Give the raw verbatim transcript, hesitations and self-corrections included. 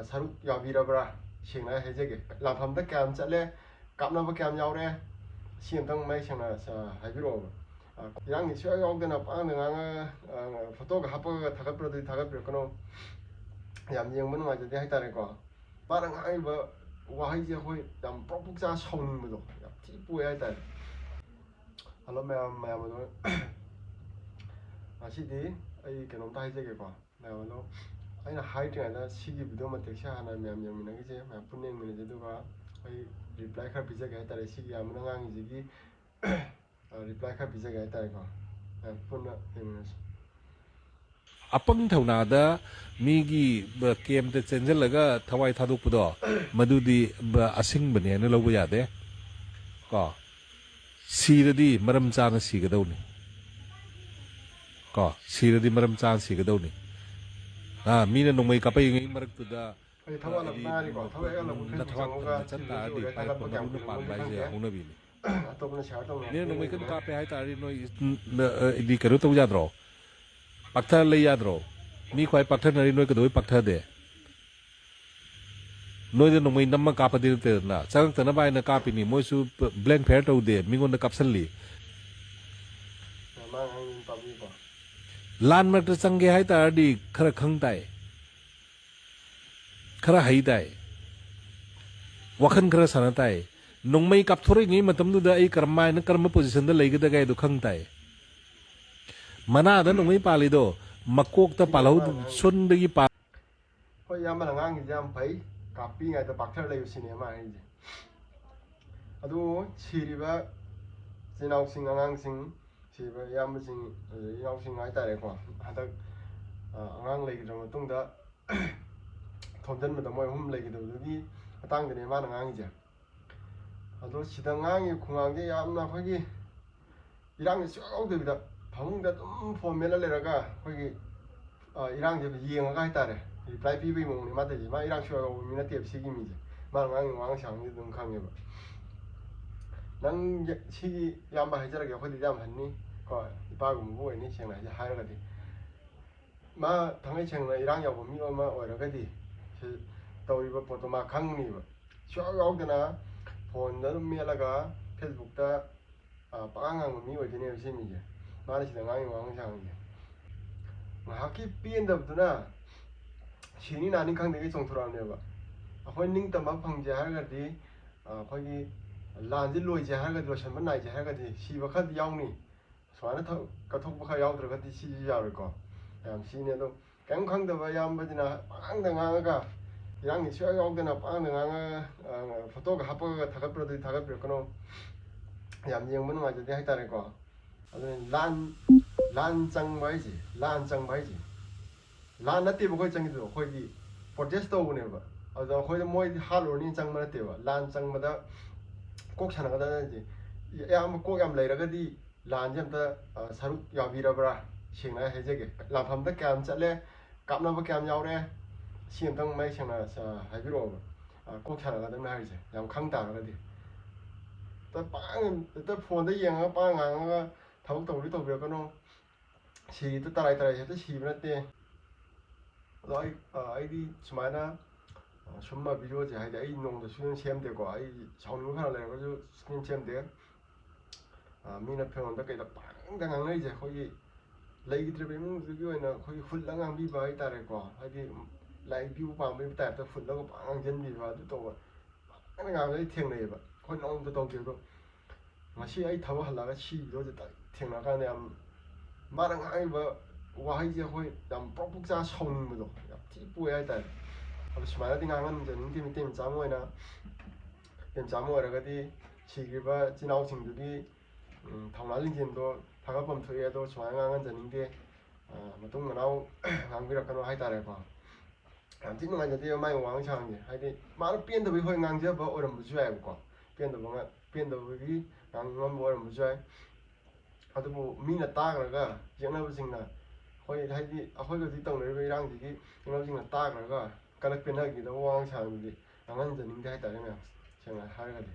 ꯁꯔꯨꯛ ꯌꯥꯕꯤꯔꯕ꯭ꯔꯥ? ꯁꯦꯡꯅ ꯍꯥꯏꯖꯒꯦ, ꯂꯥꯟꯐꯝꯗ ꯀꯌꯥꯝ ꯆꯠꯂꯦ, ꯀꯥꯞꯅꯕ ꯀꯌꯥꯝ ꯌꯥꯎꯔꯦ, ꯁꯤ ꯑꯝꯇꯪ ꯃꯌꯦꯛ ꯁꯦꯡꯅ, ꯑ, ꯍꯥꯏꯕꯤꯔꯛꯑꯣꯕ꯫ ꯑ, ꯏꯔꯥꯡꯒꯤ ꯁꯨꯌꯥ ꯌꯥꯎꯗꯅ ꯄꯥꯡꯗ ꯉꯥꯡꯉ, ꯑ, ꯐꯣꯇꯣꯒ ꯍꯥꯞꯄꯒ ꯊꯥꯒꯠꯄ꯭ꯔꯗꯤ ꯊꯥꯒꯠꯄꯤꯔꯛꯀꯅꯣ꯫ ꯌꯥꯝ ꯌꯦꯡꯕ ꯅꯨꯡꯉꯥꯏꯖꯗꯦ ꯍꯥꯏꯇꯥꯔꯦꯀꯣ꯫ ꯃꯥꯅ ꯉꯥꯡꯉꯤꯕ ꯋꯥꯍꯩꯁꯦ ꯑꯩꯈꯣꯏ ꯌꯥꯝ ꯄ꯭ꯔꯣꯛ ꯄ꯭ꯔꯣꯛ ꯆꯥ ꯁꯥꯎꯅꯤꯡꯕꯗꯣ ꯌꯥꯝ ꯊꯤ ꯄꯣꯛꯑꯦ ꯍꯥꯏꯇꯥꯔꯦ꯫ ꯍꯜꯂꯣ ꯃꯌꯥꯝ, ꯃꯌꯥꯝ ꯑꯗꯣ, ꯉꯁꯤꯗꯤ ꯑꯩ ꯀꯩꯅꯣꯝꯇ ꯍꯥꯏꯖꯒꯦꯀꯣ꯫ ꯃꯌꯥꯝ ꯑꯗꯣ, ꯑꯩꯅ ꯍꯥꯏꯗ꯭ꯔꯤꯉꯩꯗ ꯁꯤꯒꯤ ꯚꯤꯗꯤꯑꯣ ꯃꯇꯦꯛꯁꯦ ꯍꯥꯟꯅ ꯃꯌꯥꯝ ꯌꯦꯡꯃꯤꯟꯅꯈꯤꯁꯦ, ꯃꯌꯥꯝ ꯄꯨꯟꯅ ꯌꯦꯡꯃꯤꯟꯅꯁꯦ, ꯑꯗꯨꯒ ꯑꯩ ꯔꯤꯄ꯭ꯂꯥꯏ ꯈꯔ ꯄꯤꯖꯒꯦ ꯍꯥꯏꯇꯥꯔꯦ꯫ ꯁꯤꯒꯤ ꯌꯥꯝꯕꯅ ꯉꯥꯡꯉꯤꯁꯤꯒꯤ ꯔꯤꯄ꯭ꯂꯥꯏ ꯈꯔ ꯄꯤꯖꯒꯦ ꯍꯥꯏꯇꯥꯔꯦꯀꯣ꯫ ꯃꯌꯥꯝ ꯄꯨꯟꯅ ꯌꯦꯡꯃꯤꯟꯅꯁꯤ꯫ ꯑꯄꯪ ꯊꯧꯅꯥꯗ ꯃꯤꯒꯤ ꯕ-, ꯀꯦꯝꯇ ꯆꯦꯟꯁꯤꯜꯂꯒ ꯊꯋꯥꯏ ꯊꯥꯗꯣꯛꯄꯗꯣ, ꯃꯗꯨꯗꯤ ꯕ-, ꯑꯁꯤꯡꯕꯅꯦꯅ ꯂꯧꯕ ꯌꯥꯗꯦ꯫ ꯀꯣ, ꯁꯤꯔꯗꯤ ꯃꯔꯝ ꯆꯥꯅ ꯁꯤꯒꯗꯧꯅꯤ꯫ ꯀꯣ, ꯁꯤꯔꯗꯤ ꯃꯔꯝ ꯆꯥꯅ ꯁꯤꯒꯗꯧꯅꯤ꯫ ꯑꯥ, ꯃꯤꯅ ꯅꯣꯡꯃꯩ ꯀꯥꯞꯄꯛꯏꯉꯩ ꯃꯔꯛꯇꯨꯗ, ꯑꯩ ꯊꯕꯛ ꯍꯜꯂꯛꯄ ꯍꯥꯏꯗꯤ ꯉꯥꯏꯔꯤꯀꯣ꯫ ꯊꯕꯛ ꯍꯦꯛ ꯍꯜꯂꯛꯄ ꯅꯊꯋꯥꯏ ꯆꯪꯉꯒ ꯐꯅ ꯆꯠ ꯇꯥꯔꯗꯤ ꯊꯤꯕꯁꯨ ꯎꯔꯦ, ꯄꯥꯏꯔꯛꯄ ꯊꯥꯒꯠꯄ ꯀꯌꯥꯝ ꯃꯔꯨꯅ ꯀꯨꯏꯅ ꯄꯥꯟꯕ ꯃꯣꯠꯂꯤ ꯍꯥꯏꯁꯦ ꯈꯪꯗꯦ꯫ ꯍꯧꯅꯕꯤꯅꯤ꯫ ꯑꯇꯣꯞꯄꯅ ꯁꯤꯌꯥꯔ ꯇꯧꯅꯔꯛꯄ ꯃꯤꯅ ꯅꯣꯡꯃꯩ ꯀꯟꯅ ꯌꯦꯡꯉꯦ꯫ ꯀꯥꯞꯄꯦ ꯍꯥꯏ ꯇꯥꯔꯗꯤ ꯅꯣꯏ, ꯎꯝ, ꯑ, ꯑ, ꯏꯗꯤ ꯀꯩꯅꯣ ꯇꯧ ꯌꯥꯗ꯭ꯔꯣ? ꯄꯥꯛꯊ ꯂꯩ ꯌꯥꯗ꯭ꯔꯣ? ꯃꯤ ꯈ꯭ꯋꯥꯏ ꯄꯥꯛꯊꯅꯔꯤ ꯅꯣꯏ ꯀꯩꯗꯧꯕꯩ ꯄꯥꯛꯊꯗꯦ? ꯅꯣꯏꯗ ꯅꯣꯡꯃꯩ ꯅꯝꯃ ꯀꯥꯞꯄꯗꯤ ꯅꯠꯇꯦꯗꯅ, ꯆꯪꯉꯛꯇꯅꯕ ꯍꯥꯏꯅ ꯀꯥꯞꯄꯤꯅꯤ꯫ ꯃꯣꯏꯁꯨ ꯕ꯭ꯂꯦꯡ ꯐꯌꯔ ꯇꯧꯗꯦ, ꯃꯤꯉꯣꯟꯗ ꯀꯥꯞꯁꯜꯂꯤ꯫ ꯃꯥ ꯉꯥꯡꯉꯤ ꯇꯥꯕꯤꯀꯣ꯫ ꯂꯥꯟ ꯃꯔꯛꯇ ꯆꯪꯒꯦ ꯍꯥꯏ ꯇꯥꯔꯗꯤ ꯈꯔ ꯈꯪ ꯇꯥꯏ, ꯈꯔ ꯍꯩ ꯇꯥꯏ, ꯋꯥꯈꯜ ꯈꯔ ꯁꯥꯟꯅ ꯇꯥꯏ꯫ ꯅꯣꯡꯃꯩ ꯀꯥꯞꯊꯣꯔꯛꯏꯉꯩ ꯃꯇꯝꯗꯨꯗ ꯑꯩ ꯀꯔꯝ ꯍꯥꯏꯅ, ꯀꯔꯝꯕ ꯄꯣꯖꯤꯁꯟꯗ ꯂꯩꯒꯗꯒꯦ ꯍꯥꯏꯗꯣ ꯈꯪ ꯇꯥꯏ꯫ ꯃꯅꯥꯗ ꯅꯣꯡꯃꯩ ꯄꯥꯜꯂꯤꯗꯣ ꯃꯀꯣꯛꯇ ꯄꯥꯜꯍꯧ-, ꯁꯣꯟꯗꯒꯤ ꯄꯥꯜ- ꯍꯣꯏ, ꯏꯌꯥꯝꯕꯅ ꯉꯥꯡꯉꯤꯁꯦ ꯌꯥꯝ ꯐꯩ, ꯀꯥꯞꯄꯤꯉꯩꯗ ꯄꯥꯛꯊꯔ ꯂꯩꯌꯨ ꯁꯤꯅꯦ ꯃꯥ ꯍꯥꯏꯁꯦ꯫ ꯑꯗꯨ ꯁꯤꯔꯤꯕ ꯏꯆꯤꯟ ꯏꯅꯥꯎꯁꯤꯡ, ꯑꯉꯥꯡꯁꯤꯡ, ꯁꯤꯔꯤꯕ ꯏꯌꯥꯝꯕꯁꯤꯡ, ꯑꯗꯩ ꯏꯅꯥꯎꯁꯤꯡ ꯍꯥꯏꯇꯥꯔꯦꯀꯣ, ꯍꯟꯗꯛ, ꯑ, ꯑꯉꯥꯡ ꯂꯩꯈꯤꯗ꯭ꯔ ꯃꯇꯨꯡꯗ ꯊꯣꯝꯖꯤꯟꯕꯗ ꯃꯣꯏ ꯑꯍꯨꯝ ꯂꯩꯈꯤꯗꯕꯗꯨꯒꯤ ꯃꯇꯥꯡꯗꯅꯦ ꯃꯥꯅ ꯉꯥꯡꯉꯤꯁꯦ꯫ ꯑꯗꯣ ꯁꯤꯗ ꯉꯥꯡꯉꯤ ꯈꯨꯡꯒꯥꯡꯁꯦ ꯌꯥꯝꯅ ꯑꯩꯈꯣꯏꯒꯤ ꯏꯔꯥꯡꯁꯦ ꯁꯨꯡꯌꯥꯎ ꯌꯥꯎꯗꯕꯤꯗ ꯐꯃꯨꯡꯗ ꯑꯗꯨꯝ ꯐꯣꯟ ꯃꯦꯠꯂ ꯂꯩꯔꯒ ꯑꯩꯈꯣꯏꯒꯤ, ꯑ, ꯏꯔꯥꯡꯁꯦ ꯌꯦꯡꯉꯒ ꯍꯥꯏꯇꯥꯔꯦ, ꯔꯤꯄ꯭ꯂꯥꯏ ꯄꯤꯕꯒꯤ ꯃꯑꯣꯡꯅꯦ ꯃꯥ ꯇꯧꯔꯤꯁꯦ꯫ ꯃꯥ ꯏꯔꯥꯡ ꯁꯨꯡꯌꯥꯎ ꯌꯥꯎꯕ ꯃꯤ ꯅꯠꯇꯦꯕ ꯁꯤꯒꯤ ꯃꯤꯁꯦ꯫ ꯃꯥꯅ ꯉꯥꯡꯉꯤ ꯋꯥꯉꯥꯡ ꯁꯉꯥꯡꯁꯦ ꯑꯗꯨꯝ ꯈꯪꯉꯦꯕ꯫ ꯅꯪ ꯁꯤꯒꯤ ꯏꯌꯥꯝꯕ ꯍꯥꯏꯖꯔꯒꯦ, ꯑꯩꯈꯣꯏꯗꯤ ꯌꯥꯝ ꯍꯟꯅꯤ ꯀꯣ, ꯏꯄꯥꯒꯨꯝꯕꯕꯨ ꯑꯣꯏꯅꯤ ꯁꯦꯡꯅ ꯍꯥꯏꯖ-, ꯍꯥꯏꯔꯒꯗꯤ꯫ ꯃꯥ ꯊꯥꯡꯒꯩ ꯁꯦꯡꯅ ꯏꯔꯥꯡ ꯌꯥꯎꯕ ꯃꯤ ꯑꯃ ꯑꯣꯏꯔꯒꯗꯤ ꯇꯧꯔꯤꯕ ꯄꯣꯠꯇꯣ ꯃꯥ ꯈꯪꯅꯤꯕ꯫ ꯁꯨꯌꯥꯎ ꯌꯥꯎꯗꯅ ꯐꯣꯟꯗ ꯑꯗꯨꯝ ꯃꯦꯠꯂꯒ ꯐꯦꯁꯕꯨꯛꯇ ꯄꯉꯥꯡ ꯉꯥꯡꯕ ꯃꯤ ꯑꯣꯏꯗꯣꯏꯅꯦꯕ ꯁꯤ ꯃꯤꯁꯦ꯫ ꯃꯥꯅ ꯁꯤꯗ ꯉꯥꯡꯉꯤ ꯋꯥꯉꯥꯡ ꯁꯥꯉꯤꯁꯦ꯫ ꯉꯥꯏꯍꯥꯛꯀꯤ ꯄꯦꯟꯗꯕꯗꯨꯅ ꯁꯤꯅꯤ ꯅꯥꯅꯤ ꯈꯪꯗꯦꯒꯩ ꯆꯣꯡꯊꯣꯔꯛꯑꯕꯅꯦꯕ꯫ ꯑꯩꯈꯣꯏ ꯅꯤꯡꯇꯝꯕ ꯐꯪꯁꯦ ꯍꯥꯏꯔꯒꯗꯤ ꯑꯩꯈꯣꯏꯒꯤ ꯂꯥꯟꯁꯦ ꯂꯣꯏꯁꯦ ꯍꯥꯏꯔꯒꯗꯤ, ꯂꯣꯏꯁꯟꯕ ꯅꯥꯏꯁꯦ ꯍꯥꯏꯔꯒꯗꯤ ꯁꯤꯕ ꯈꯔꯗꯤ ꯌꯥꯎꯅꯤ꯫ ꯁꯨꯃꯥꯏꯅ ꯊ- ꯀꯠꯊꯣꯛꯄ ꯈꯔ ꯌꯥꯎꯗ꯭ꯔꯒꯗꯤ ꯁꯤꯁꯨ ꯌꯥꯔꯣꯏꯀꯣ꯫ ꯌꯥꯝ ꯁꯤꯅꯤ꯫ ꯑꯗꯣ ꯀꯔꯤꯝ ꯈꯪꯗꯕ ꯏꯌꯥꯝꯕꯁꯤꯅ ꯄꯉꯥꯡꯗ ꯉꯥꯡꯉꯒ, ꯏꯔꯥꯡꯒꯤ ꯁꯨꯌꯥꯎ ꯌꯥꯎꯗꯅ ꯄꯉꯥꯡꯗ ꯉꯥꯡꯉꯒ ꯐꯣꯇꯣꯒ ꯍꯥꯞꯄꯒ ꯊꯥꯒꯠꯄ꯭ꯔꯗꯤ ꯊꯥꯒꯠꯄꯤꯔꯛꯀꯅꯣ꯫ ꯌꯥꯝ ꯌꯦꯡꯕ ꯅꯨꯡꯉꯥꯏꯖꯗꯦ ꯍꯥꯏꯇꯥꯔꯦꯀꯣ꯫ ꯑꯗꯨꯅ ꯂꯥꯟ ꯂꯥꯟ ꯆꯪꯕ ꯍꯥꯏꯁꯦ, ꯂꯥꯟ ꯆꯪꯕ ꯍꯥꯏꯁꯦ ꯂꯥꯟ ꯅꯠꯇꯦꯕ ꯑꯩꯈꯣꯏ ꯆꯪꯉꯤꯗꯣ, ꯑꯩꯈꯣꯏꯗꯤ ꯄ꯭ꯔꯣꯇꯦꯁ ꯇꯧꯕꯅꯦꯕ꯫ ꯑꯗꯨꯗ ꯑꯩꯈꯣꯏꯗ ꯃꯣꯏꯗꯤ ꯍꯥꯠꯂꯨꯔꯅꯤ ꯆꯪꯕ ꯅꯠꯇꯦꯕ꯫ ꯂꯥꯟ ꯆꯪꯕꯗ ꯀꯣꯛ ꯁꯥꯟꯅꯒꯗꯕ ꯅꯠꯇꯦ꯫ ꯑꯌꯥꯝꯕ ꯀꯣꯛ ꯌꯥꯝ ꯂꯩꯔꯒꯗꯤ ꯂꯥꯟꯁꯦ ꯑꯝꯇ ꯁꯔꯨꯛ ꯌꯥꯕꯤꯔꯕ꯭ꯔꯥ? ꯁꯦꯡꯅ ꯍꯥꯏꯖꯒꯦ, ꯂꯥꯟꯐꯝꯗ ꯀꯌꯥꯝ ꯆꯠꯂꯦ, ꯀꯥꯞꯅꯕ ꯀꯌꯥꯝ ꯌꯥꯎꯔꯦ, ꯁꯤ ꯑꯝꯇꯪ ꯃꯌꯦꯛ ꯁꯦꯡꯅ ꯍꯥꯏꯕꯤꯔꯛꯑꯣꯕ꯫ ꯀꯣꯛ ꯁꯥꯟꯅꯒꯗꯕꯅꯤ ꯍꯥꯏꯔꯤꯁꯦ ꯌꯥꯝ ꯈꯪ ꯇꯥꯔꯒꯗꯤ꯫ ꯍꯦꯛꯇ ꯐꯣꯟꯗ ꯌꯦꯡꯉꯒ ꯄꯥꯡ ꯉꯥꯡꯉꯒ ꯊꯕꯛ ꯇꯧꯕꯗꯤ ꯇꯧꯕꯤꯔꯛꯀꯅꯣ꯫ ꯁꯤꯔꯤꯗ ꯇꯔꯥꯏ ꯇꯔꯥꯏ ꯍꯦꯛꯇ ꯁꯤꯕ ꯅꯠꯇꯦ꯫ ꯑꯗꯣ ꯑꯩ ꯑꯩꯗꯤ ꯁꯨꯃꯥꯏꯅ ꯁꯨꯝꯕ ꯚꯤꯗꯤꯑꯣꯁꯦ, ꯍꯥꯏꯗꯤ ꯑꯩ ꯅꯣꯡꯃꯗ ꯁꯨꯡꯁꯦꯝ ꯁꯦꯝꯗꯦꯀꯣ꯫ ꯑꯩ ꯁꯥꯎꯅꯤꯡꯕ ꯈꯔ ꯂꯩꯔꯒꯁꯨ ꯁꯨꯡꯁꯦꯝ ꯁꯦꯝꯗꯦ꯫ ꯃꯤꯅ ꯐꯤꯔꯣꯟꯗ ꯀꯩꯗ ꯄꯪꯗ ꯉꯥꯡꯅꯔꯤꯁꯦ ꯑꯩꯈꯣꯏꯒꯤ ꯂꯩꯈꯤꯗ꯭ꯔꯤꯕ ꯏꯃꯨꯡꯗꯨꯒꯤ ꯑꯣꯏꯅ ꯑꯩꯈꯣꯏꯒꯤ ꯍꯨꯜꯂ ꯉꯥꯡꯕꯤꯕ ꯍꯥꯏꯇꯥꯔꯦꯀꯣ꯫ ꯍꯥꯏꯗꯤ ꯂꯥꯏꯛ ꯚ꯭ꯌꯨ ꯄꯥꯝꯕꯒꯤ ꯇꯥꯏꯞꯇ ꯍꯨꯜꯂꯒ ꯄꯪ ꯉꯥꯡꯁꯤꯟꯕꯤꯕ, ꯑꯗꯨ ꯇꯧꯕ ꯄꯪꯗ ꯉꯥꯡꯕ ꯑꯩ ꯊꯦꯡꯅꯩꯌꯦꯕ꯫ ꯑꯩꯈꯣꯏ ꯅꯣꯡꯃꯇ ꯇꯧꯗꯦ꯫ ꯑꯗꯣ ꯉꯁꯤ ꯑꯩ ꯊꯕꯛ ꯍꯜꯂꯛꯑꯒ ꯁꯤ ꯚꯤꯗꯤꯑꯣꯁꯦ ꯊꯦꯡꯅꯔꯀꯥꯟꯗ ꯌꯥꯝ, ꯃꯥꯅ ꯉꯥꯡꯉꯤꯕ ꯋꯥꯍꯩꯁꯦ ꯑꯩꯈꯣꯏ ꯌꯥꯝ ꯄ꯭ꯔꯣꯛ ꯄ꯭ꯔꯣꯛ ꯆꯥ ꯁꯥꯎꯅꯤꯡꯕꯗꯣ ꯌꯥꯝ ꯊꯤ ꯄꯣꯛꯑꯦ ꯍꯥꯏꯇꯥꯔꯦ꯫ ꯑꯗꯣ ꯁꯨꯃꯥꯏꯅꯗꯤ ꯉꯥꯡꯍꯟꯖꯅꯤꯡꯗꯦ ꯃꯩꯇꯩ ꯃꯆꯥ ꯑꯃ ꯑꯣꯏꯅ꯫ ꯃꯩꯇꯩ ꯃꯆꯥ ꯑꯃ ꯑꯣꯏꯔꯒꯗꯤ ꯁꯤꯈ꯭ꯔꯤꯕ ꯏꯆꯤꯟ ꯏꯅꯥꯎꯁꯤꯡꯗꯨꯒꯤ ꯊꯧꯅꯥ ꯂꯤꯡꯖꯦꯜꯗꯣ ꯊꯥꯒꯠꯐꯝ ꯊꯣꯛꯑꯦ꯫ ꯑꯗꯣ ꯁꯨꯃꯥꯏꯅ ꯉꯥꯡꯍꯟꯖꯅꯤꯡꯗꯦ꯫ ꯃꯇꯨꯡ ꯃꯅꯥꯎ ꯉꯥꯡꯕꯤꯔꯛꯀꯅꯣ ꯍꯥꯏꯇꯥꯔꯦꯀꯣ꯫ ꯌꯥꯝ ꯊꯤ ꯅꯨꯡꯉꯥꯏꯖꯗꯦꯕ ꯃꯥꯏ ꯋꯥꯉꯥꯡ ꯁꯉꯥꯡꯁꯦ꯫ ꯍꯥꯏꯗꯤ ꯃꯥꯅ ꯄꯦꯟꯗꯕꯒꯤ ꯍꯣꯏ ꯉꯥꯡꯖꯕ ꯑꯣꯏꯔꯝꯕꯁꯨ ꯌꯥꯏꯕꯀꯣ, ꯄꯦꯟꯗꯕ ꯉꯥ- ꯄꯦꯟꯗꯕꯒꯤ ꯉꯥꯡꯉꯝꯕ ꯑꯣꯏꯔꯝꯕꯁꯨ ꯌꯥꯏ꯫ ꯑꯗꯨꯕꯨ ꯃꯤꯅ ꯇꯥꯈ꯭ꯔꯒ ꯌꯦꯛꯅꯕꯁꯤꯡꯅ, ꯍꯣꯏ, ꯍꯥꯏꯗꯤ ꯑꯩꯈꯣꯏꯒ ꯍꯧꯖꯤꯛ ꯇꯧꯅꯔꯤꯕ ꯏꯔꯥꯡꯁꯤꯒꯤ ꯌꯦꯛꯅꯕꯁꯤꯡꯅ ꯇꯥꯈ꯭ꯔꯒ ꯀꯂꯛ ꯄꯦꯟꯅꯈꯤꯗꯕ ꯋꯥꯉꯥꯡ ꯁꯉꯥꯡꯗꯨꯗꯤ ꯉꯥꯡꯍꯟꯖꯅꯤꯡꯗꯦ ꯍꯥꯏꯇꯥꯔꯦ ꯃꯌꯥꯝ, ꯁꯦꯡꯅ ꯍꯥꯏꯔꯒꯗꯤ꯫